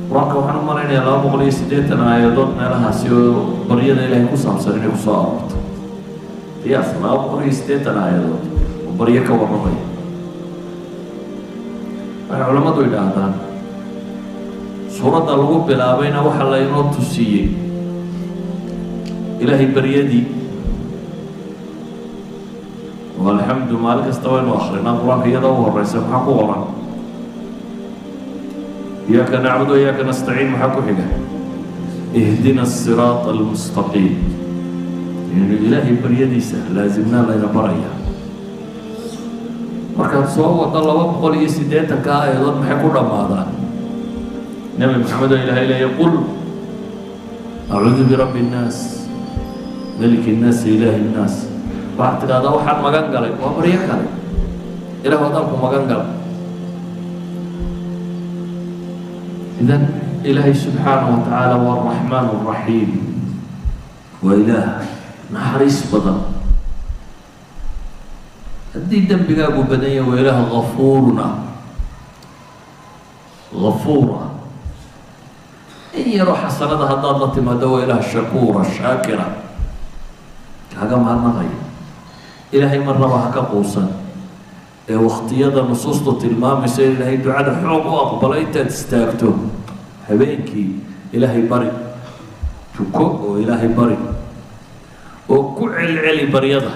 Qur-aanka waxaan u malaynayaa 280 aayadood meelahaasi oo baryada Ilaahay ku saabsan inay kusoo aroorto. Qiyaas 280 aayadood oo baryo ka warramaya. Waxay culammadu yidhaahdaan suuradda lagu bilaabayna waxaa laynoo tusiyey Ilaahay baryadii oo alxamdu maalin kasta waynu akrinaa Qur-aanka iyadoo u horeysa. Maxaa ku qoran? Iyaaka nacbudu iyaaka nastaciin. Maxaa ku xiga? Ihdina asiraata almustaqiim. Inaynu Ilaahay baryadiisa laasimnaa layna baraya. Markaad soo wado 280-ka aayadood, maxay ku dhammaadaan? Nebi Maxamed oo Ilaahay leeya: qul acuudu birabbi innaas, maliki innaas, ilaahi innaas. Waxaad tidhahdaa waxaan magan galay. Waa baryo kale. Ilaah haddaan ku magan galay. Idan Ilaahay subxaanaه wa tacaala waa araxmaan araxiim, waa Ilaah naxariis badan. Haddii dembigaagu badan yahay, waa Ilaah gafuurun ah, gafuura. In yaroo xasanada haddaad la timaado, waa Ilaah shakuura, shaakira, kaaga mahadnaqaya. Ilaahay marnaba ha ka quusan ee waktiyada nusuustu tilmaamayso in Ilaahay ducada xoog u aqbalo. Intaad istaagto habeenkii, Ilaahay bari, tuko oo Ilaahay bari oo ku celceli baryada.